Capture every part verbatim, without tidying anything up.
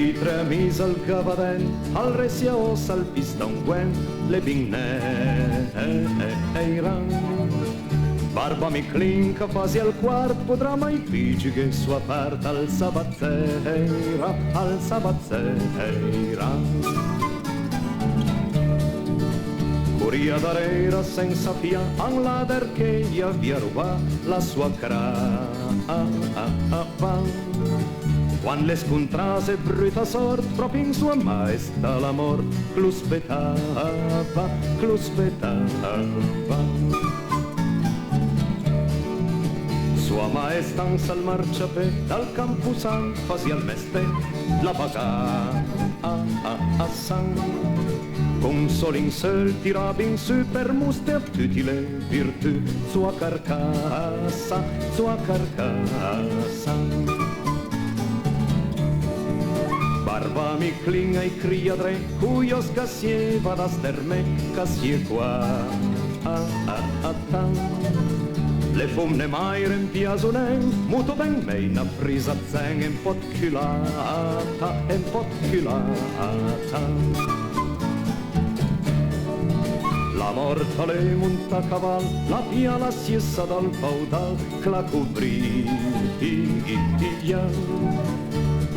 Tre mis al cavadent, al ressìa òssa, al pistà un guent, l'é bin nèira. Barba Miclin ch'a fasìa ël quart, podrà mai pì giughé soa part, al sabat sèira, al sabat sèira. Corìa darera sensa fià, an lader ch'i avìa robà la soa cra. Quand le scontrase bruta sòrt, pròpi an soa maestà la mòrt ch'lo spetava, ch'lo spetava. Soa maestà an sël marciapé dal camposan fasìa ël mesté dla bagassa. Con sò linseul tirà bin su për mostré a tuti le virtù, soa carcassa, soa carcassa. Barba Miclin a-j crìa dré, coj òss ch'a sieva da stermé, ch'a sie quà. Le fomne maire an piaso nen, moto ben mej na frisa zen e un pò culata, e un pò culata. La mòrt a l'é montà a caval, la pia la siessa dal paudal ch'a la covrìa,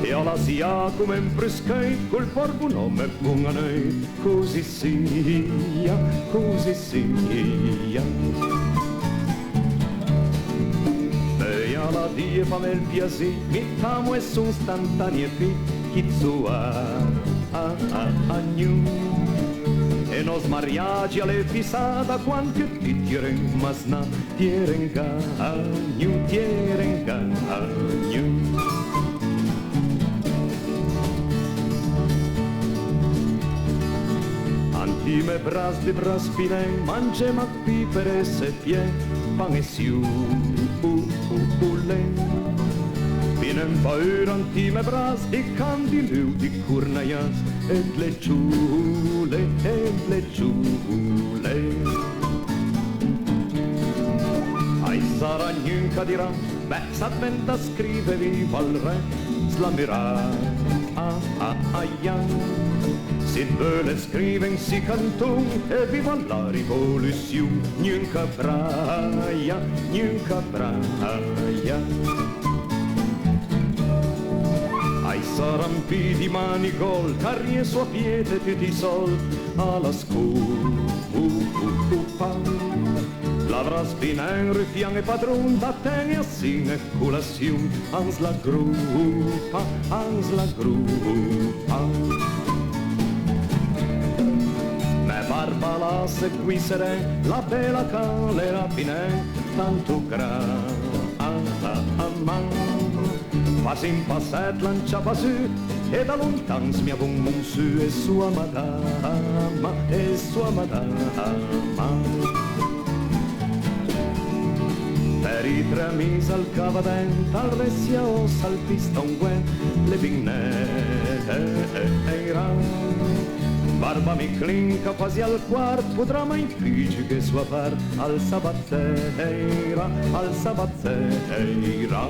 e a l'asià come un pruscheuj col pòr bonòme bon a neuj. Così sia, così sia. Peui a l'ha dije: "Fame ël piasì, mi t'amo e son stantanie pì, chi zoa a, a, a gno. E nòst mariagi a l'é fissà da quand che ti t'jere masnà." T'jere un gagno, t'jere un gagno. Ant ij mè brass, dij brass pì nen, mangé mach pì për esse pié, pan e siù, uh, uh, uh, lé. Pì nen paura ant ij mè brass, dij can, dij leu, dij cornaiàs, e dle ciole, e dle ciole. A-i sarà gnun ch'a dirà: "Beh, s'a të ven da scrive viva ël re s'la murà, ah, ah, aia." S'i të veule scrive un sì canton e viva la rivolussion, gnun ch'a braja, gnun ch'a braja. A-i sarà un pì dij manigòl ch'a riesso a piede tuti ij sòld a la scopa. L'avrà sbinà un rufian e padron da ten-e a sin e colassion, an s'la gropa, an s'la gropa. Mè barba a la seguì seren, la bela ch'a l'era pì nen tanto gra, ah, ah, ah, ma. Fasì un passet, l'han ciapà su e da lontan smiavon mon su e soa madama, e soa madama. Për ij tre mis al cavadent, al ressìa òssa, al pistà un guent, l'é bin nèira. Barba Miclin ch'a fasìa ël quart, podrà mai pì giughé soa part, al sabat sèira, al sabat sèira.